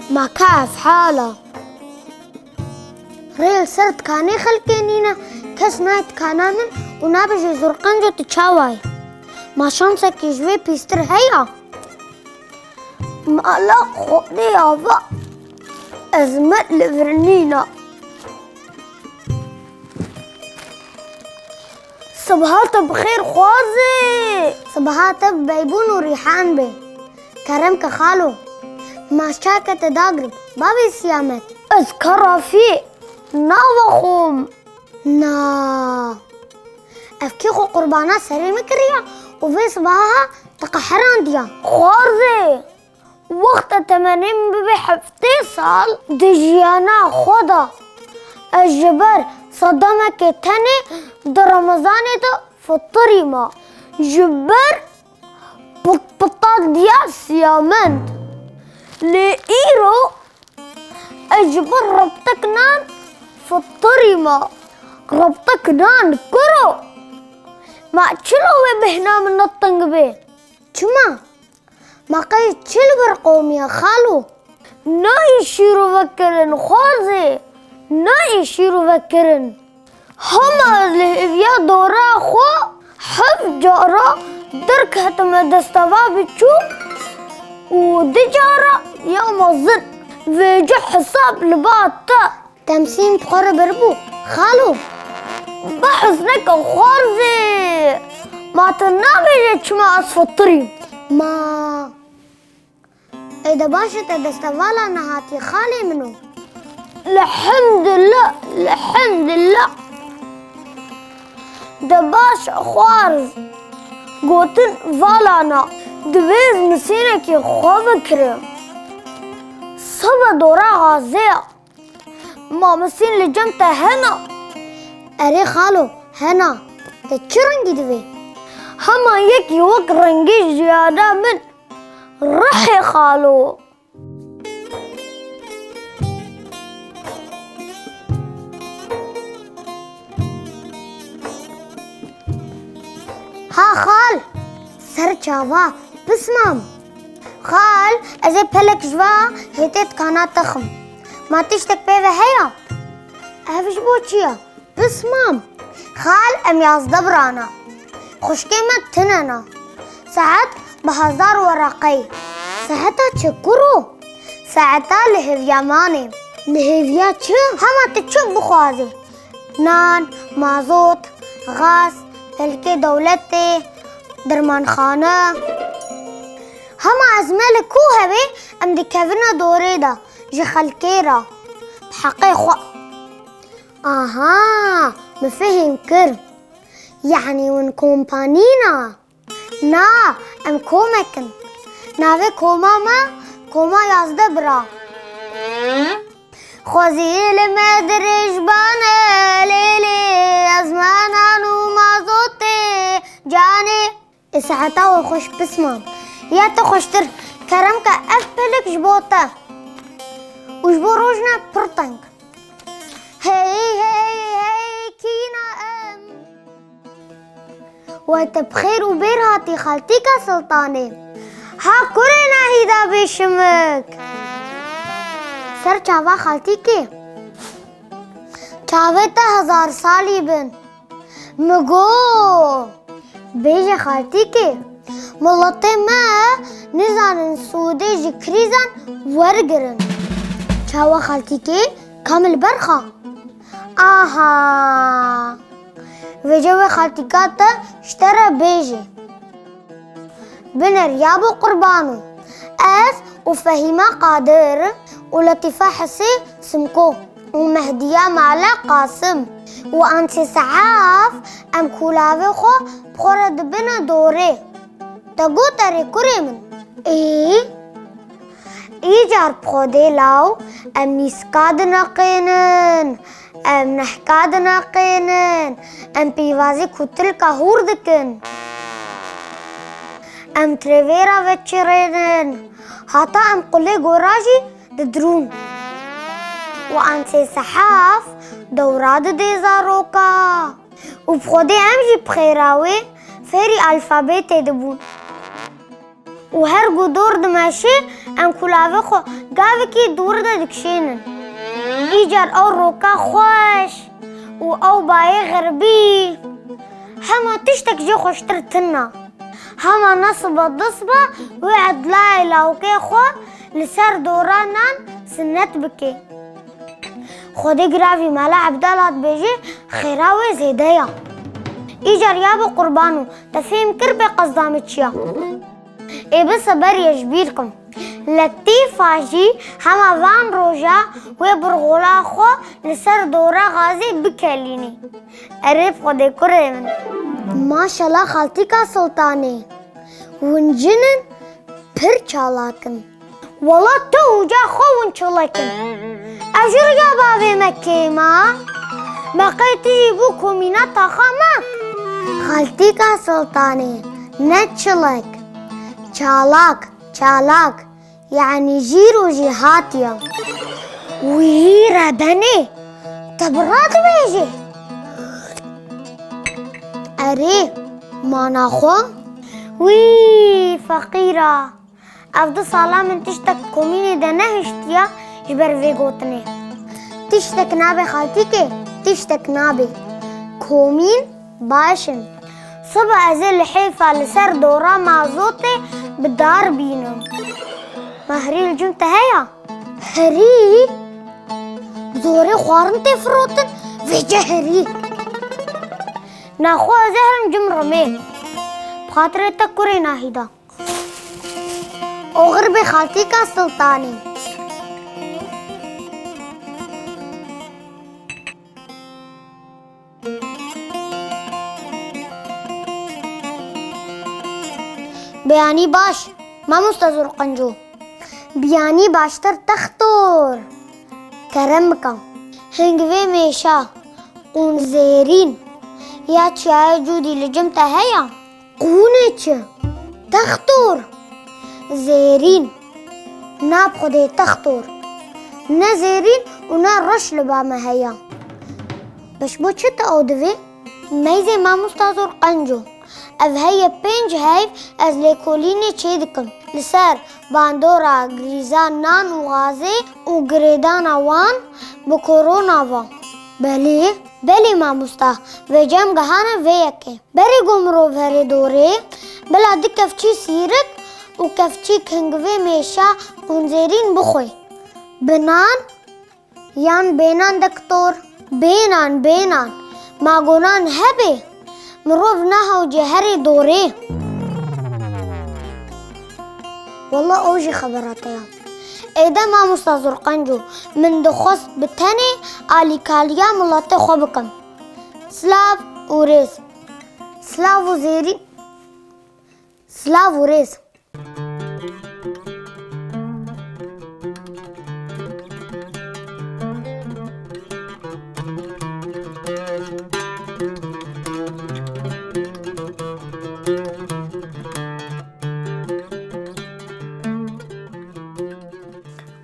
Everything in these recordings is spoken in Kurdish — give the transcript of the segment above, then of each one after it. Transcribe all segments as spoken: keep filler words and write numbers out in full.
Ma ka ev hal e? Rê li ser tikanê xelkê nîne, kes nayê tikana min û nabêje zurqenco tu çawa yî? Ma şansekî ji vê pîstir heye? Mala Xwedê ava, ez me li vir nîna. Sibaha te bi xêr xwazê. Sibaha te bi beybûn û rîhan be. Kerem ke xalo. Ma çake te dagirim, bavê Siyamet. Ez kerafî nava xwim. Na. Ev kê xwe qurbana serê min kiriya û vê sibaha te qeherandiya. Xwazê. Wexta temenê min bibe heftê sal, di jiyana xwe de ez ji ber sedemekê tenê di Remezanê de fitirîme. Ji ber pitpita diya Siyamend. Lê îro ez ji ber rebtek nan fitirîme. Rebtek nan kuro? Ma çilo wê bêhna min ne teng bê? Çima? Ma qey çi li vir qewimiye xalo? Nayê şîrovekirin xwazê, nayê şîrovekirin. Hema ez li hêviya dora xwe heft cara derketime desteva biçûk û du cara ya mezin. Vêca hesab li ba te. Temsîn bi xwe re biribû, xalo. Behs neke xwarzê. Ma tu nabêje çima ez fitirîm? Ma. Ê de baş e te destevala nehatî xalê min o. Lehemdulillah, lehemdulillah. De baş xwarz. Gotin valana. Divê ez misînekî xwe bikirim. Sebe dora xazê ya. Ma misîn li cem te hena? Erê xalo, hena. Te çi rengî divê? Hema yekî wek rengê jiyana min. Rihê xalo. Ha xal, ser çava, pismam. Xal, ez ê pelek ji va hêtê dikana te xim. Ma tiştek pê ve heye? Ev ji bo çi ye? Pismam. Xal, em yazdeh birana. Xwişkê me tune ne. Saet bi hezar wereqeyê. Saeta çi kuro? Saeta li hêviya manê. Li hêviya çi? Hema tu çi bixwazî. Nan, mazot, gaz, pelkê dewletê, dermanxane. Hema ezmê li ku hebe em dikevine dorê de ji xelkê re. Bi heqê xwe. Aha, min fehim kir. Yanî hûn kompanî ne? Na, em komek in. Navê koma me Koma Yazdeh Bira. Xwezî li me dirêj bane, lê lê ez me nan û mazotê canê. Ê saeta we xweş pismam. Ya te xweştir, kerem ke ev pelek ji bo te. Û ji bo rojne pir teng. Hey, hey, hey, kîna em. Wey te bi xêr û bêr hatî xaltîka Siltanê. Ha kurê Nahîda bêşimik. Ser çava xaltîkê. Çavê te hezar salî bin. Min got, bêje xaltîkê, miletê me nizanin sûdê ji krîzan wergirin. Çawa xaltîkê, ka min li ber xa? Aha! Vêca wê xaltîka te ji te re bêje. Binêr ya bo qurbano. Ez û Fehîma Qadir û Letîfa Hesê Simko û Mehdiya Mala Qasim û Ansê Sehaf em kûlavê xwe bi xwe re dibine dorê. Te got erê kurê min. Ê? Îcar bi xwe dê law em nîska dineqênin. Em nehka dineqênin, em pîvazî kutilka hûr dikin. Em tirêvê re veçirênin, hata em qulê gora jî didirûn. Û Ansê Sehaf dewra didê zaroka. Û bi xwedê em jî bi xêra wê fêrî alfabetê dibûn. Û her ku dor dimeşê, em kulavê xwe gavikî dûr de dikişênin. Îcar ew roka xweş û ew bayê xerbî, hema tiştek jê xweştir tune. Hema nesibe disibe wê edlayê lawikê xwe li ser dora nan sinet bike. Xwedê giravî Mela Ebdala dibêje, xêra wê zêde ya. Îcar ya bi qurban û te fêm kir bê qesda min çi ya. Ê bise beriye ji bîr kim. Letîfa jî hema van roja wê birxola xwe li ser dora gazê bikelînî. Erê bi Xwedê kurê min. Maşallah xaltîka Sultanê. Hûn jin in, pir çalak in. Wela tu uca xwe hûn çilek in. Ez ji riya bavê me kêm a. Me qey tu jî bû komîna taxa me? Xaltîka Sultanê, ne çilek. Çalak, çalak. Yanî jîr û jîhatiya. Wî rebenê. Te bi radibêjê. Erê, mana xwe? Wî feqîra. Ev du sala min tiştek komînê de nehiştiya ji ber vê gotinê. Tiştek nabe xaltîkê, tiştek nabe. Komîn baş in. Sibe ez ê li hêfa li ser dora mazotê bi dar bînim. Ma herî li cem te heye? Herî? Zorê xwarin tê firotin, vêce herî. Naxwe ez ê herim cem remê. Bi xatirê te kurê Nahîda. Oxir bê xaltîka Sultanê. Beyanî baş, mamosta Zurqenco. Biyanî baştir textor. Kerem bike. Hingvê mêşa, qûnzêrîn ya çiyayê Cûdî li cem te heye? Qûnê çi? Textor. Zêrîn. Na bi Xwedê textor. Ne zêrîn û ne reş li ba me heye. Beş bo çi te ew divê? Meyzê mamosta Zor Qenco. Ev heye pênc heyv ez lêkolînê çêdikim. Li ser bandora girîza nan û gazê û girêdana wan bi korona ve. Belê, belê mamosta, vê cem gihane vê yekê. Berê ku mirov here dorê, bila du kevçî sîrik û kevçîk hingivê mêşa qûnzêrîn bixwe. Bi nan yan bê nan dektor? Bê nan, bê nan. Ma ku nan hebe, mirov nahewce here dorê. Walla ew jî xebera te ya. Êde mamosta Zurqenco, min dixwest bi tenê alîkariya miletê xwe bikim. Silav û rêz. Silav û zêrî. Silav û rêz.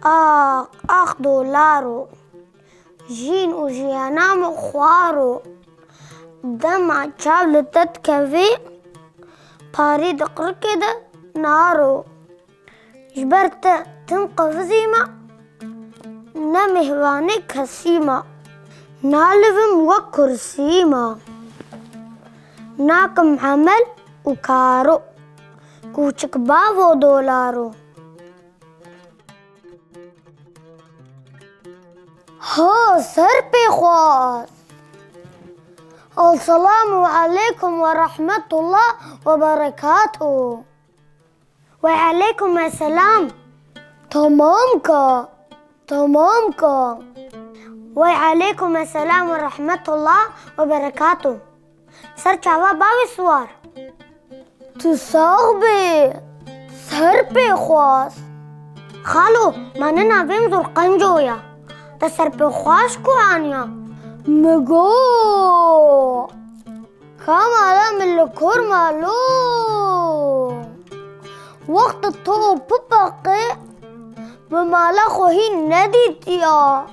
Ax, ax dolaro. Jîn û jiyana min xwaro. Dema çav li te dikevê, parî di qirikê de naro. Ji ber te tim qevizî me, ne mêhvanê kesî me. Nalivim wek kursî me. Nakim emel û karo. Kûçik bavo dolaro. Ha, ser pê xwast. Elselamu aleykum ve rahmetullah ve berekatuh. Ve aleykum esselam. Tamam ka, tamam ka. Ve aleykum esselam ve rahmetullah ve berekatuh. Ser çava bavê siwar. Tu sax bî, ser pê xwast. Xalo, ma ne navê min Zurqenco ya. Te ser pê xwast ku aniya? Min got, ka mala min li kor malo. Wexta to û pipeqê min mala xwe hîn nedîtiya.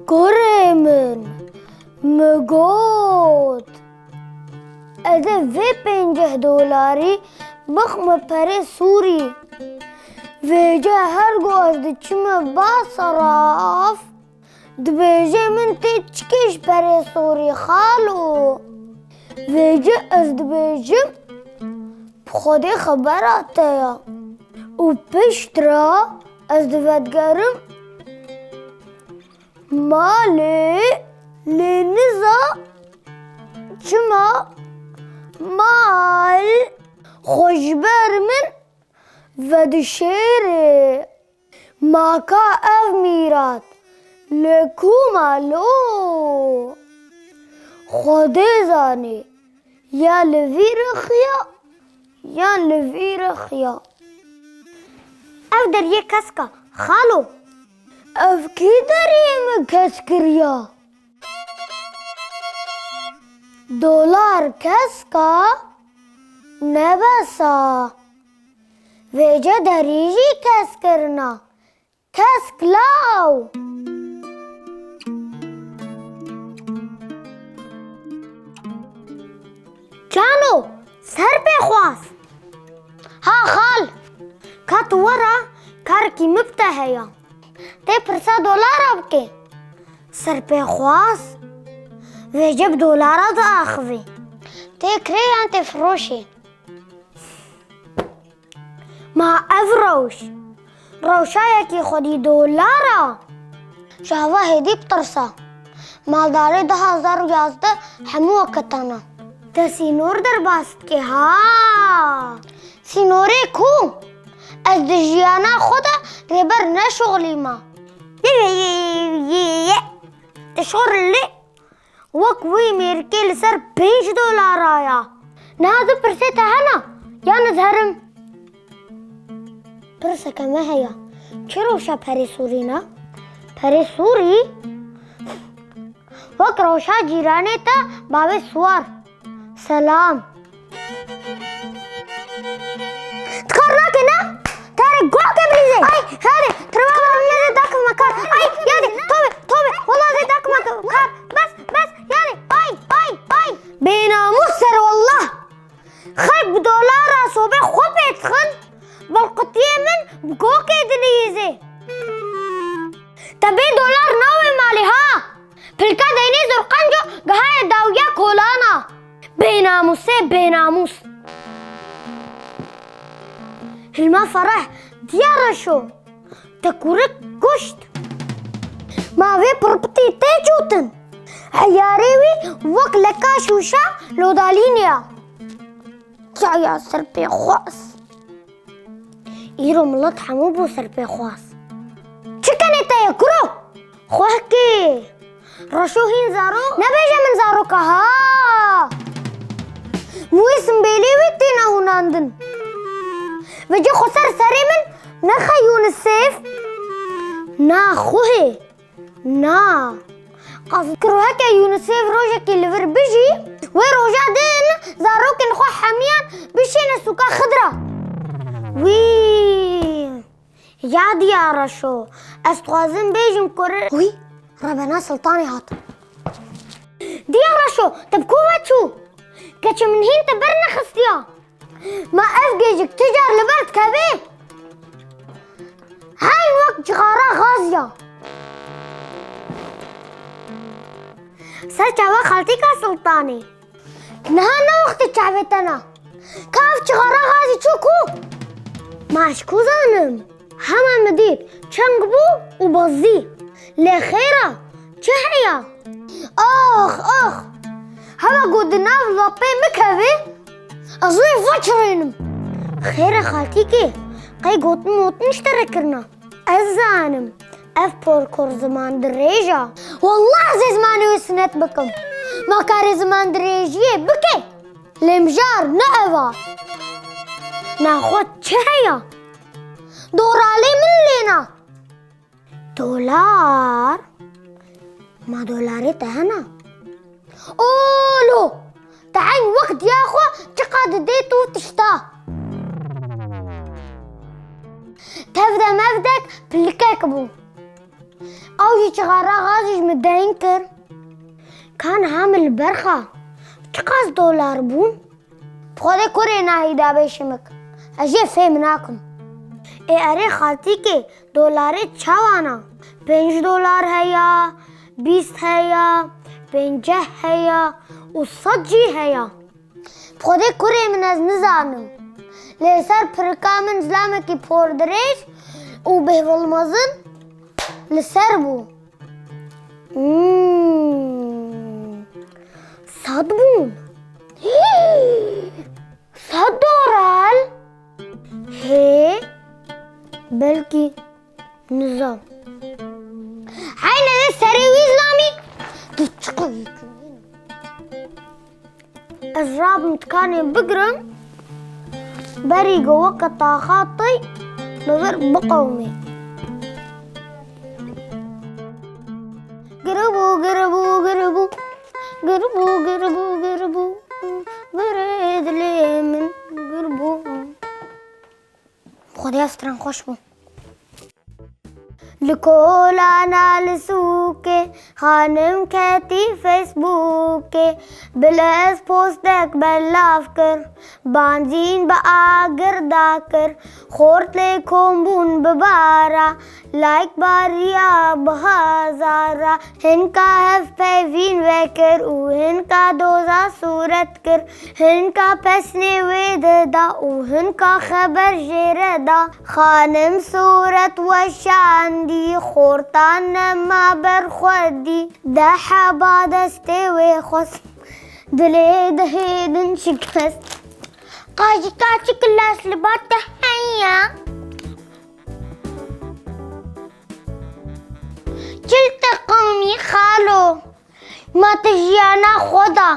Kurê min, min got, ede vê pênceh dolarî Bixme perê sûrî. Vêce her ku ez diçime ba seraf, dibêje min tê çikê ji perê sûrî xalo. Vêce ez dibêjim, bi Xwedê xebera te ya. Û piştre ez divegerim malê, lê niza çima mal xwe ji ber min vedişêrê. Ma ka ev mîrat li ku ma lo? Xwedê zanê, ya li vî rixiya, yan li vî rixiya. Ev deriyê kesk e, xalo. Ev kî deriyê min kesk kiriya? Dolar kesk e, ne bes e. Vêce derî jî kesk kirina. Kesk law. Cano, ser pê xwaz. Ha xal, ka tu were, karekî min bi te heye. Tê pirsa dolara bike. Ser pê xwaz. Vêce bi dolara diaxivê. Tê kirê yan tê firoşê? Ma ev rewş, rewşa yekî xwedî dolar a. Ji heva hêdî bitirsa. Maldarê du hazar û yazdeh hemû weketana. Te sînor derbas dike ha. Sînorê ku? Ez di jiyana xwe de rêber neşixulîma. Ye, ye, ye, ye, ye. Te şor li Wek wî mêrikê li ser pênc dolara ya. Niha tu pirsê te hene? Yan ez herim? Pirseke me heye. Çi rewşa perê sûrî ne? Perê sûrî? Wek rewşa cîranê te bavê Siwar. Selam. Kar nake ne? Tarek, gok e bilîzê. Ay, hadi, tırmanalım, yere dakma kar. Ay, yani, tobe, tobe, vallahi de dakma kar. Bas, bas, yani, ay, ay, ay. Bênamûs ser wallah. Xelk bi dolara sobê xwe pê dixin, belqutiyê min bi gokê dilîzê. Te bê dolar nawê malê ha. Pilka deynê zor qenco gihaye dawiya kolana. Bênamûsê bênamûs. Hilma Fereh, diya Reşo. Te kurik kuşt. Ma vê pirpitî tê cûtin. Heyarê wî wek leka şûşa lodalînê ya. Çaya ser pê xwaz. Îro milet hemû bû ser pê xwaz. Çi kenê te ye kuro? Xwehkê. Reşo hîn zarok? Nebêje min zaroka ha. Mûyê simbêlê wê têne hûnandin. Vêce xwe ser serê min nexe UNICEF. Na xwehê. Na. Qas kir weke UNICEF rojekê li vir bijî, wê roja din zarokên xwe hemiyan bişêne sûka Xidra. Wî. Ya diya Reşo, ez dixwazim bêjim ku re- Wî, Rebena Sultanê hat. Diya Reşo, te bi ku ve çû? Keçê min hîn te bernexistiya. Ma ev gêjik tu car li ber dikeve? Heyn wek cixara xaziya. Ser çava xaltîka Sultanê. Niha ne wextê çavê te ne. Ka ev çixara xazî çû ku? Ma ez ku zanim? Hema min dît çeng bû û bezî. Lê xêra çi heye? Ax, ax! Hema ku di nav lapê min kevê, ez wê veçirînim. Xêre xaltîkê, qey gotin motin ji te re kirina? Ez zanim, ev porkor ziman dirêj a. Wallah ez ê zimanê wê sinet bikim. Ma karê ziman dirêjiyê bike, lê mijar ne ev a. Naxwe çi heye? Doralê min lêna. Dolar? Ma dolarê te hene? Olo! Te eyn wek diya xwe çiqa didê tu tişta. Tev de mevdek pilikek bû. Ew jî çixara xazî ji min deyn kir. Ka niha min li ber xa çiqas dolar bûn? Bi Xwedê kurê nahî dabê şimik. Ez jê fêm nakim. Ê erê xaltîkê, dolarê çawa ne? Pênc dolar heya, bîst heya, pênceh heya û sed jî heya. Xwedê kurê min ez nizanim. Lê ser pirika min zilamekî pordirêj û bêhwil mezin li ser bû. Hmm. Sed bûn. Sed dolar. Hê, belkî nizam. Hey, nede serê wî zilamî. Tu çiqo yekî. Ez rabim tikanê bigirim, berî ku weke taxa tey li vir biqewimê. Giribû, giribû, giribû. Giribû, giribû, giribû. Girê dilê min giribû. Xwedê ev stran xweş bû. Li kolana li sûkê xanim ketî Facebookê. Bila ez postek belav kir, banzîn bi agir dakir. Xort lê kom bûn bi bara, like bariya bi hazara. Hinka hevpeyvîn vekir û hinka doza sûret kir. Hinka pesnê wê dida û hinka xeber jê re da. Xanim sûret weşandî, xortan nema ber xwe dî. Deh heba destê wê xwest, dilê dihê din şikest. Qajika çi kilas li ba te heye? Çil te qewimî xalo? Ma tu jiyana xwe da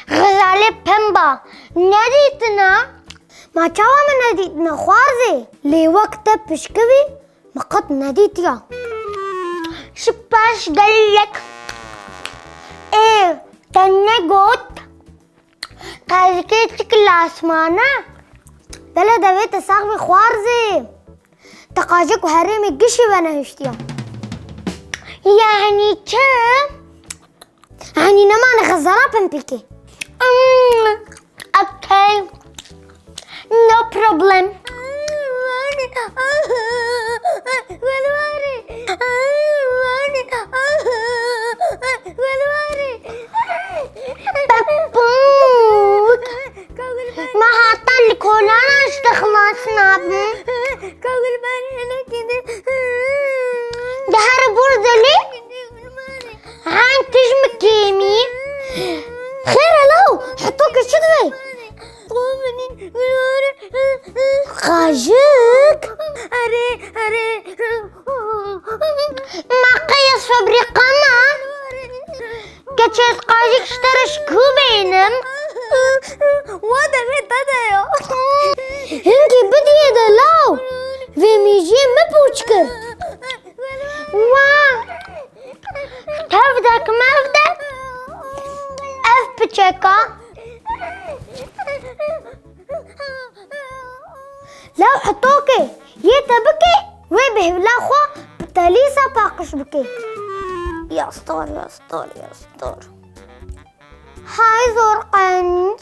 Xezalê pemba nedîtina? Ma çawa min nedîtina xwarzê? Lê wek te pişkivî min qet nedîtiya. Şipaş gelek. Ê, te negot qajikê çi kilas mane? Bele devê te sax bî xwarzê. Te qajik û herêmê gişî venehiştiya. Yanî çi? Yanî nemane xezala pimpîkê. Hmm, okay. No problem. Pepûk. Me hata li kolana ji te xilas nabim. Dihere bor zelê. Hen tij mi kêmî. Xêr e law, hetokê çi divê? Qajik. Erê, erê. Ma qey ez febrîqa me? Keçê ez qajik ji te re ji ku bênim? Wa devê te de ya. Hinkî bidiyê de law. Vê mîjiyê min pûç kir. Wa. Tevdek mevdek. Ev piçeka. Law hetokê yê te bike, wê bêhvila xwe bi telîsa paqij bike. Ya stor, ya stor, ya stor. Hay zor qenc.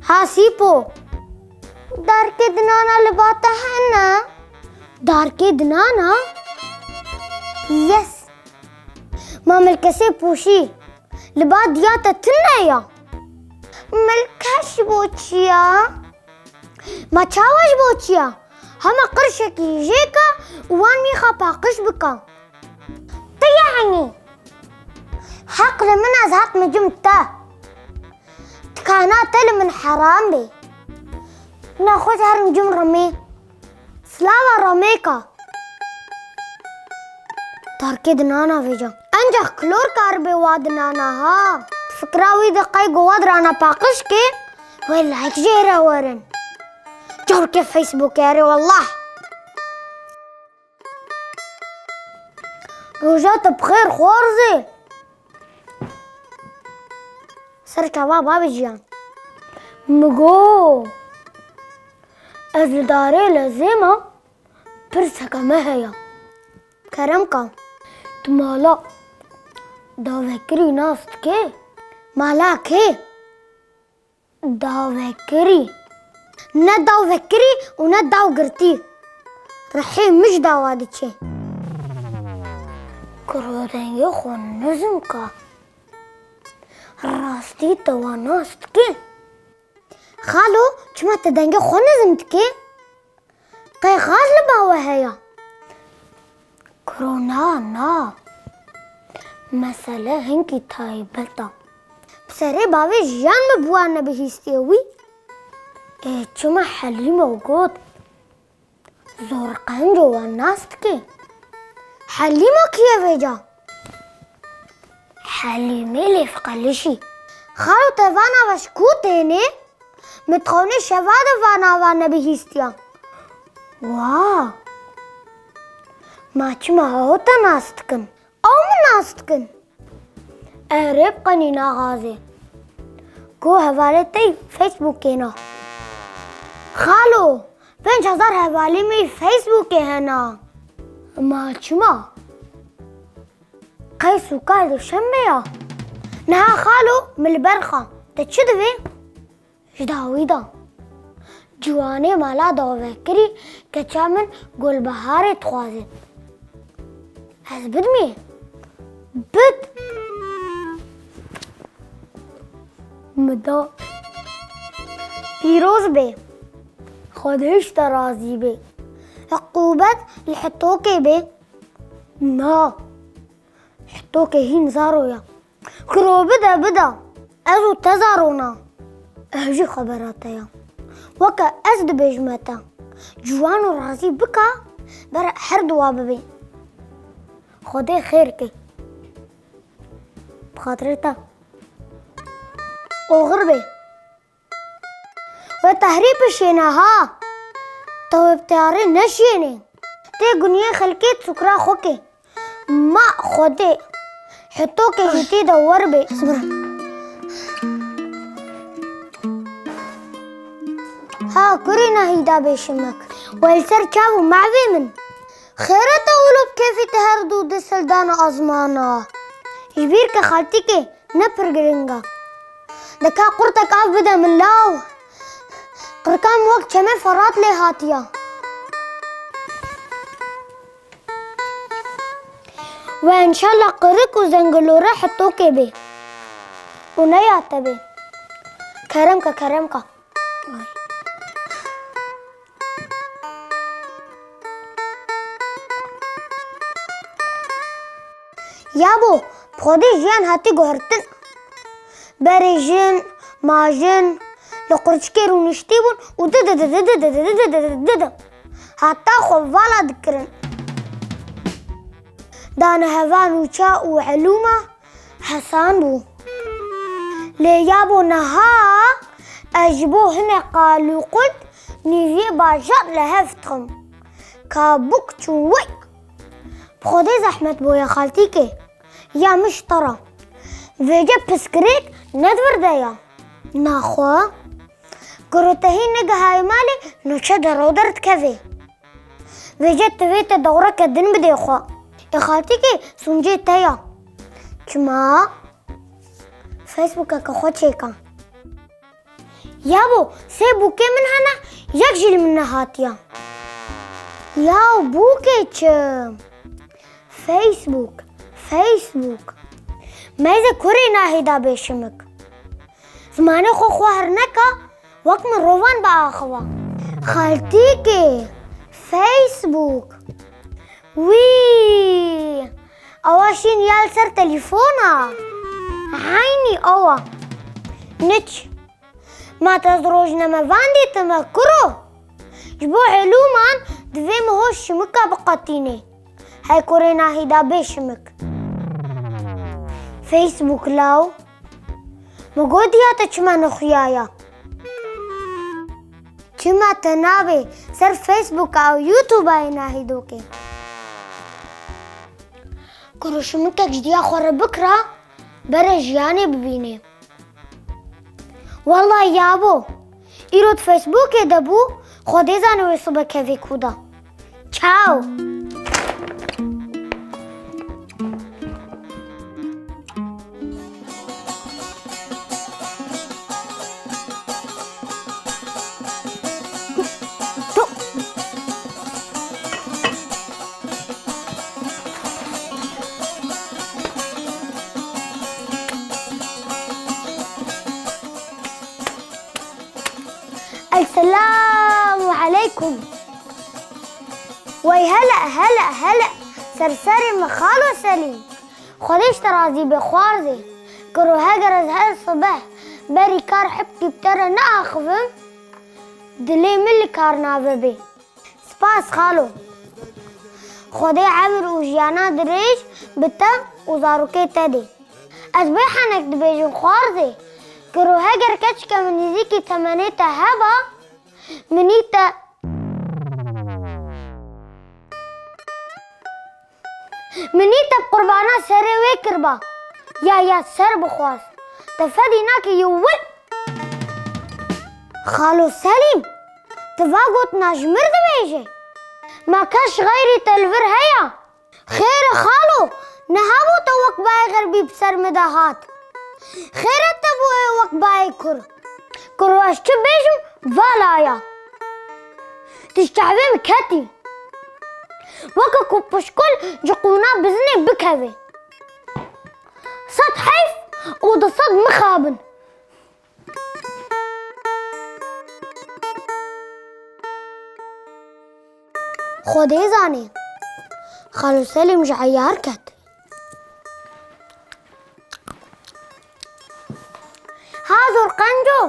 Ha Sîpo. Darkê dinana li ba te hene? Darkê dinana? Yes. Ma milkesê pûşî li ba diya te tune ya? Milke ji bo çi ya? Ma çawa ji bo çi ya? Hema qirşekî jê ke û wan mîxa paqij bike. Ti yanî? Heq li min ez hatime cim te. Tikana te li min heram bê. Nexweş herim cim remê. Silava remêka. Tarkê dinana vêca. Encax klor kar bê wa dinana ha. Fikra wî de qey go wa dirana paqij kê, wê like jê re werin. Carkê Facebookê erê wallah. Roja te bi xêr xwarzê. Ser çava bavê jiyan. Min got, ez li darê lezê me, pirseke me heye. Kerem ka, tu mala davekirî nas dikê? Mala kê? Daw vekirî. Ne daw vekirî û ne daw girtî. Rihê min ji dawa diçe. Kuro dengê xwe nizm ka. Rastî te wan nas dike. Xalo, çima te dengê xwe nizm dike? Qey xal li ba we heye? Kuro na, na. Mesele hinkî taybet e. Bi serê bavê jiyan min bi wan nebihîstiye wî. Ê, çima Helîmo got? Zor qenco wan nas dike. Helîmo kî ye vêca? Helîmê lêvqelişî. Xalo te vana ve ji ku têne? Min dixwene şeva de vana ve nebihîstiya. Wa! Ma çima ew te nas dikin? Ew min nas dikin. Erê bi qenî naxazê. Ku hevalê te yî Facebookê na. Xalo, pênc hezar hevalê me yî Facebookê hena. Ma çima? Qey sûka duşembe ya. Niha xalo, min li ber xa. Te çi divê? Ji dawî de. Ciwanê mala dawvekirî keça min Gulbiharê dixwazin. Ez bidimê? Bid. Min da. Pîroz bê. Xwedê ji te razî bê. Eqûbet li hitokê bê. Na. Hitokê hîn zaro ya. Kuro bide, bide. Ez û te zaro na. Ev jî xebera te ya. Weke ez dibêjime te. Ciwan û razî bika, bere her duwa bibê. Xwedê xêr ke. Bi xatirê te. Oxir bê. We tehrî bişêne ha. Te wê bi teyarê neşiyênê. Tê guniyê xelkê çukra xwe kê. Ma Xwedê. Hitokê ji tê de wer bê. Ha, kurê Nahîda bêşimek. We li ser çav û mavê min. Xêre te wilo bi kêfî te her du dest hildane azmana. Ji bîr ke xaltîkê ne pir giring e. De ka qurtek av bide min law. Qirka min wek çemê Ferat lê hatiya. We înşallah qirik û zengilore hitokê bê. Û ne ya te bê. Kerem ke, kerem ke. Ay. Yabo, bi Xwedê jiyan hatî guhertin. Berê jin, majin, li qurçikê rûniştî bûn û didi didi didi didi didi didi heta xwe vala dikirin. Dane heva nûça û elûma hesan bû. Lê yabo niha ez ji bo hinek qal û qult nîviyê bajar li hev dixim. Kabûk çûn wey. Bi Xwedê zehmet boye xaltîkê. Ya min ji te re. Vêce piskirêk ne di vir de ya. Naxwe. Kuro te hîn negihaye malê, nûçe dero derdikeve. Vêce tu vê te dewreke din bidê xwe. Ê xaltîkê, sûncê te ya. Çima? Facebookeke xwe çêka. Yabo, sê bûkê min hene, yek jî li min nehatiya. Ya bûkê çi? Facebook, Facebook. Meyze kurê Nahîda bêşimik. Zimanê xwe xwehr neke, wek mirovan biaxive. Xaltîkê, Facebook. Wî! Ewa şîn ya li ser telefona. Eynî ewa. Niç. Ma te ez rojnamevan dîtime kuro? Ji bo elûman divê min ho şimika biqetînê. Hey kurê Nahîda bê şimik. Facebook law. Min gotiya te çima nexuyaya? Çima te nabê ser Facebook û YouTube yê Nahîdokê? Kuro şimikek ji diya xwe re bikira, bere jiyanê bibînê. Wellahî yabo, îro di Facebookê de bû, Xwedê zane wê sibe kevê ku da. Çaw. Kum. Wey hele, hele, hele. Ser serê min xalo Selîm. Xwedê ji te razî be xwarzê. Kiro heger ez her sibeh berî kar hipkî bi te re neaxivim, dilê min li kar navebê. Spas xalo. Xwedê emir û jiyana dirêj bi te û zarokê te dê. Ez bê henek dibêjim xwarzê. Kiro heger keçike min nîzîkî temenê te heba, minî te, minî te bi qurbana serê wê kirba. Ya, ya, ser bixwaz. Te fedî nake yew wil. Xalo Selîm, tu va gotina ji mir dibêje? Ma kes ji xeyrî te li vir heye? Xêr e xalo, niha bû te wek bayê xerbî bi ser min de hat. Xêr e te bûye wek bayê kur. Kuro ez çi bêjim, vala ya. Tu ji çavê min ketî. Weke ku pişkul ji qûna bizinê bikevê. Sed heyf û du sed mixabin. Xwedê zanê. Xalo Selîm ji eyar ket. Ha Zorqenco,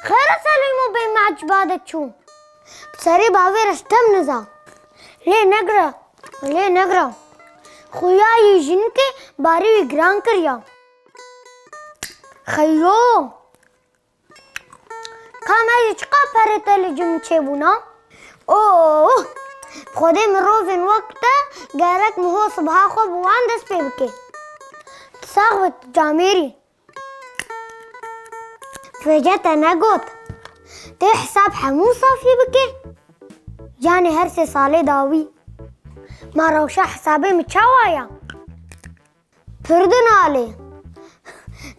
xêr e Selîmo bê me eciba de çû. Bi serê bavê re ji tem niza. Lê negre, lê negre. Xuya yî jinikê barî wî giran kiriya. Xeyo! Ka me jî çiqa perê te li cim çêbûna? Oh! Bi Xwedê mirovên wek te gerek miho sibiha xwe bi wan dest pê bike. Tu sax be, tu camêrî. Vêce te negot, tê hesab hemû safî bike? Yanî her sê salê dawî. Ma rewşa hesabê min çawa ya? Pir dinalê.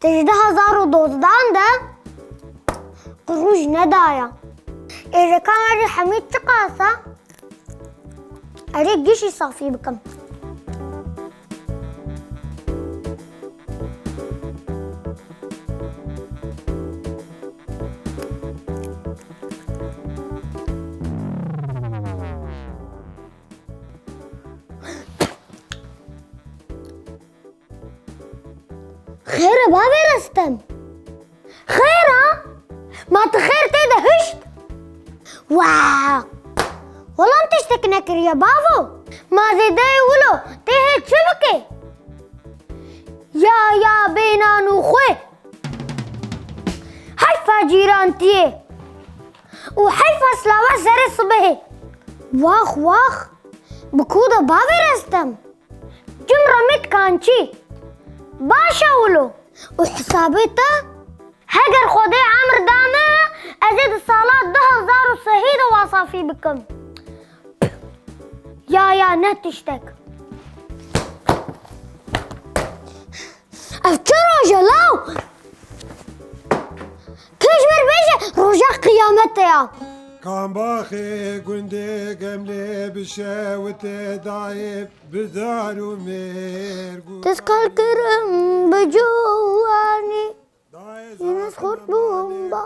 Te ji du hezar û dozdan de qirûj nedaya. Êreka me jî hemî çiqas e? Erê gişî safî bikim. Xêr e bavê Restem? Xêr e? Ma tu xêr tê de hişt? Wa! Wela min tiştek nekiriye bavo. Ma zêdeyê wilo tê hê çi bike? Ya, ya bênan û xwe. Heyfa cîrantiyê. Û heyfa silava serê sibehê. Wax, wax. Bi ku de bavê Restem? Cim remit kançî. Baş e wilo. Û hesabê te? Heger Xwedê emir da me, ez ê di sala du hezar û sehî de wa safî bikim. Ya, ya, ne tiştek. Ev çi roj e law? Kê ji me re bêje roja qiyametê ya. Kam baxê gundê gemlê bi şewitê dayê bi dar û mêrgû. Tezkar kirim bi ciwanî. Yunus xurt bûm ba.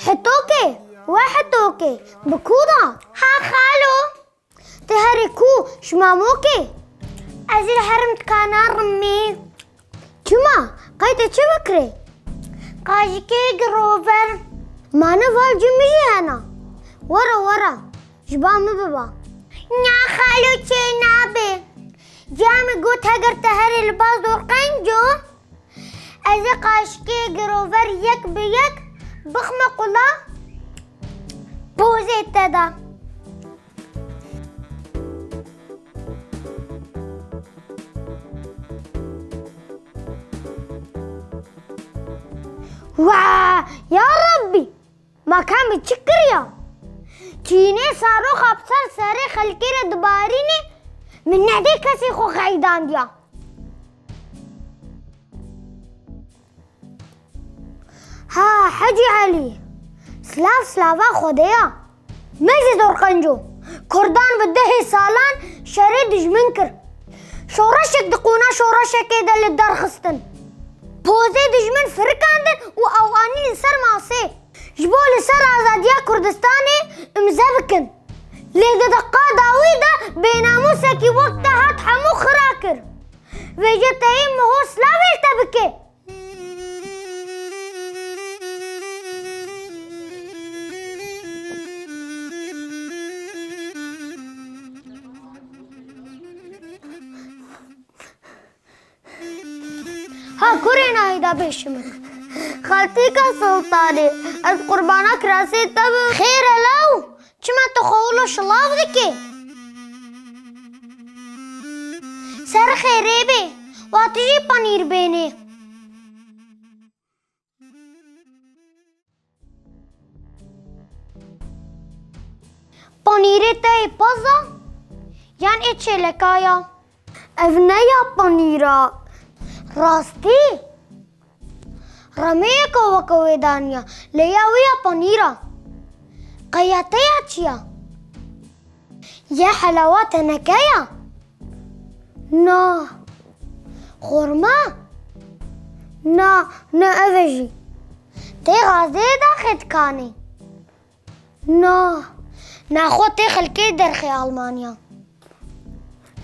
Hetokê, we hetokê, bi ku da? Ha xalo. Te herê ku ji mamokê? Ez ê herim dikana rimî. Çima? Qey te çi bikirê? Qaşikê girover. Mane val cim jî hena. Were were. Ji ba min biba. Nya xalo çê nabe. Ciya min got heger te herê li ba Zorqenco, ez ê qaşikê girover yek bi yek bixme qula pozê te de. Wa! Ya Rabbî! Ma ka min çi kiriya? Çînê saroxa bi ser serê xelkê re dibarînê, min nedê kesê xwe xeydandiya. Ha Hecî Elî, silav silava Xwedê ya. Me jî Zorqenco, Kurdan bi dehê salan şerê dijmin kir. Şoreşek di qûna şoreşekê de li derxistin. Pozê dijmin firikandin û ew anî li ser masê. Ji bo li ser azadiya Kurdistanê îmze bikin. Lê di deqa dawî de bênamûsekî wek te hat hemû xira kir. Vêce teyê miho silavê li te bike. Ha kurê nahîda bêşimik. Xaltîka Sultanê, ez qurbana kirasê te bim. Xêr e law, çima tu xwe wilo şilav dikî? Ser xêrê bê, wa tu jî panîr bênê. Panîrê te yê pez a yan ê çêleka ya? Ev ne ya panîr a. Rastî? Remeyeke weke wê daniya, lê ya wê ya panîr a. Qey ya te ya çi ya? Yê helawa teneke ya? Na. Xurma? Na, ne ev e jî. Tê gazê daxê dikanê? Na. Naxwe tê xelkê derxê Almanya.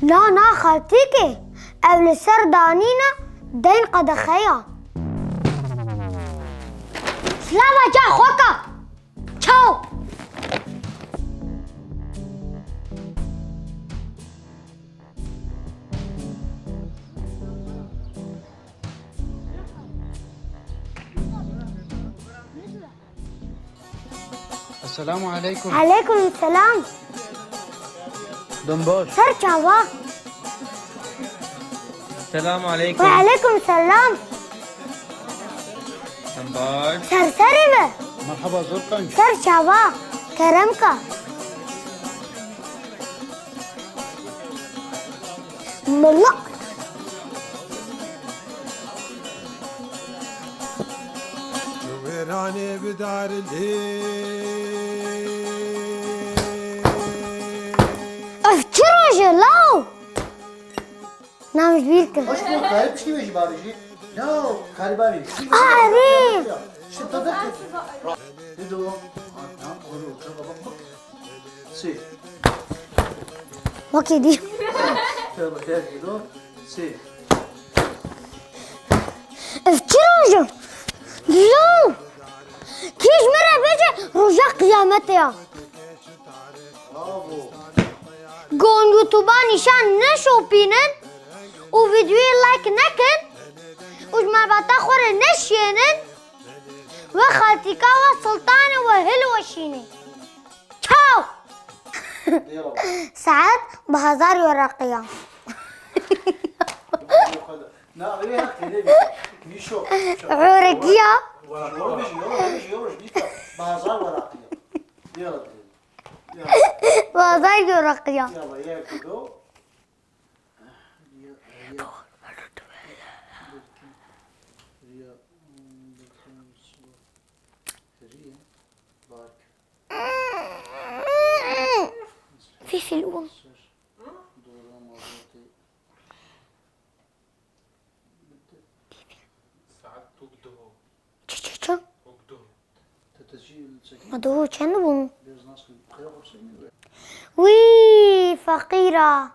Na, na xaltîkê. Ev li ser danîne deyn qedexe ya. Silava ca xwe ka. Çaw! Esselamu aleykum. Aleykum selam. Dom baş. Ser çava. Selamu aleykum. Ve aleykum selam. Em baş. Ser serê me. Merhaba, zor kanc. Ser çava. Kerem ka. Mala. Wêranê bidar lê. Ev çi roj e law? Nam ji bîr kir. Hoş bulduk. Hayır, bir şey mi bari? Ya, galiba bir şey. Arê! Şimdi tadı. Ne de o? Tamam, onu uçak bak bak. Sê. Wekî dî. Tamam, gel, gel, o. Sê. Ev çi roj e? Law! Kî ji min re bêje roja qiyametê ya. Bravo. Gon YouTube-a nîşan neşopînin û vîdeoyê like nekin û ji malbata xwe re neşiyênin, we xaltîka we Sultanê we hilweşînê. Çaw! Saet bi hezar wereqiya. Na, öyle hak, öyle bir. Bir şok. Örekiya. Yoruş, yoruş, yoruş, bir şok. Bazar wereqiya. Yala. Bi hezar wereqiya. Yala, yek, du. Fîfil û. Saet tok duho. Çi, çi, çi? Tok duho. Ma duho çend bû? Wî feqîra.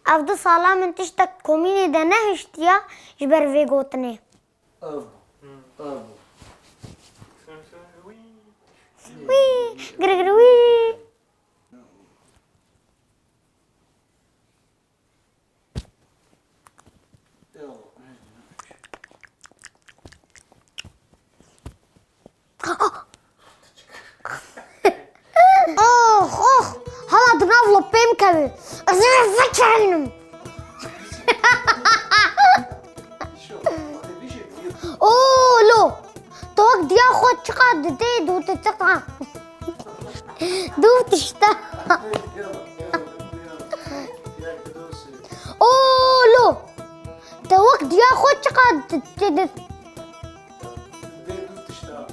Ev du sala min tiştek komînê de nehiştiya ji ber vê gotinê. Ev bû. Ev bû. Wî. Gir gir wî. Oh, oh, hala di nav lopê min kevê. Ez ê vekeynim. Olo, tu wek diya xwe çiqas didê, dû tu çiqas. Dûv tişta. Olo, te wek diya xwe çiqas di-, di-, di-,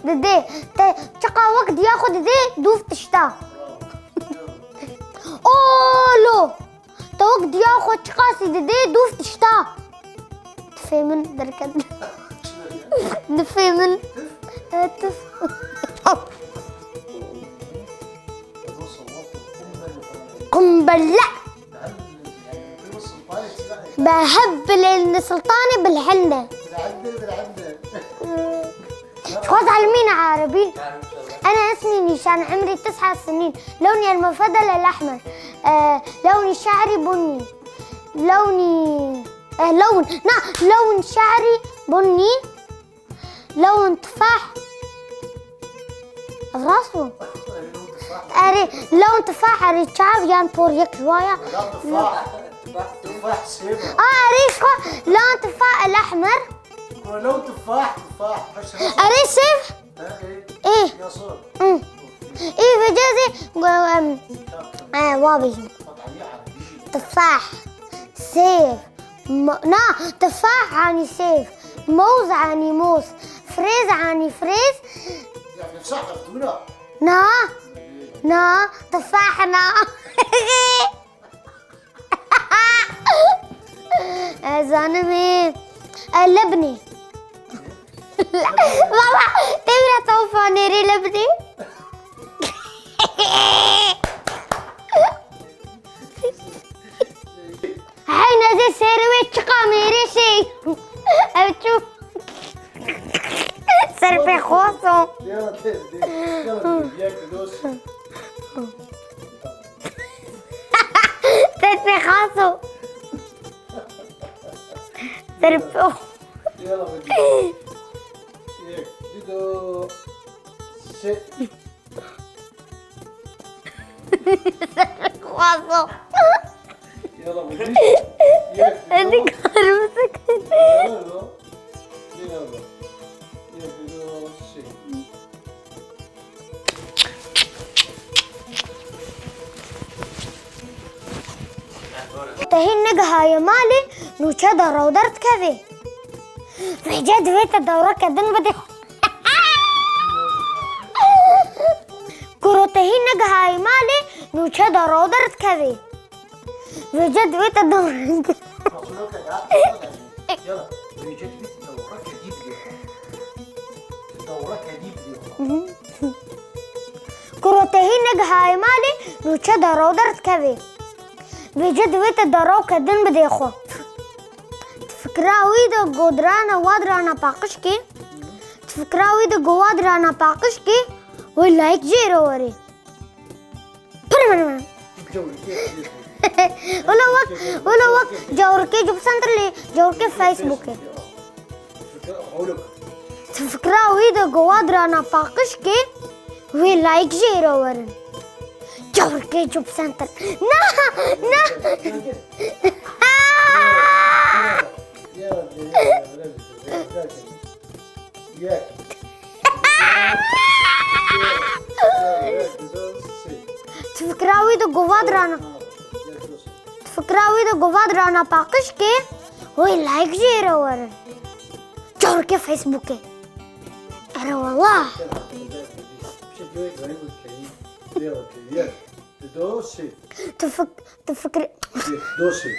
didê. Te çiqas wek diya xwe didê, dûv tişta. Olo, te wek diya xwe çiqasî didê, dûv tişta. Tifê min derket. Difê min. E, tif. قنبلة. بهبل السلطانة بالحنة. شو تعلمين عربي؟ أنا اسمي نيشان، عمري تسع سنين، لوني المفضل الأحمر. آه، لوني شعري بني. لوني، آه، لون، نا، لون شعري بني. لون تفاح. راسو. أري، لون تفاح، أري تشاف يان بور يك جوايا. لا، تفاح. تفاح سيبه. آه، أري شو؟ لون تفاح الأحمر. لون تفاح، تفاح. أري سيف. ها، إيه. إيه. يا صور. أمم. إيه، بجازي. آه، وابي. تفاح. سيف. م-، نا، تفاح عني سيف، موز عني موز، فريز عني فريز. يعني صح، دورة. نا، نا، تفاح نا. زانمي. اللبني. والله، تبرا طوفاني ري لبني. Heynezê serê wê çiqa mêrê şey. Ev çû. Ser pê xwaso. Yala tez de. Yala tez. Yek, dos. Ser pê xwaso. Ser pê. Yala tez. Yek, di, do, se. Xwazo. Yala, bu bir. Hadi karımızı Yala, bu. Yala. Yala, bu şey. Te hîn negihaye malê, nûçe de rew derdikeve. Vêce divê te dewreke din bidê. Kuro te hîn negihaye malê, nûçe de rew derdikeve. Vêce divê te dewreke. Yala, vêce divê te dewreke dî bidê. Dewreke dî bidê. Kuro te hîn negihaye malê, nûçe de rew derdikeve. Vêce divê te derewke din bidê xwe. Ti fikra wî de go dirane wa dirana paqijkê. Ti fikra wî de go wa dirana paqijkê. Wê layik jê re were. Pir min min. Wilo wek, wilo wek cewrikê cop center lê cewrikê Facebookê. Ti fikra wî de go wa dirana paqijkê, wê layik jê re werin. Cewrikê cop center. Na, na. Yek. Ti fikra wî de go wa dirana. Ti fikra wî de go wa dirana paqijkê, wê layik jê re werin. Cewrikê Facebookê. Ere wallah. Tu fik-, tu fikr- Dosê.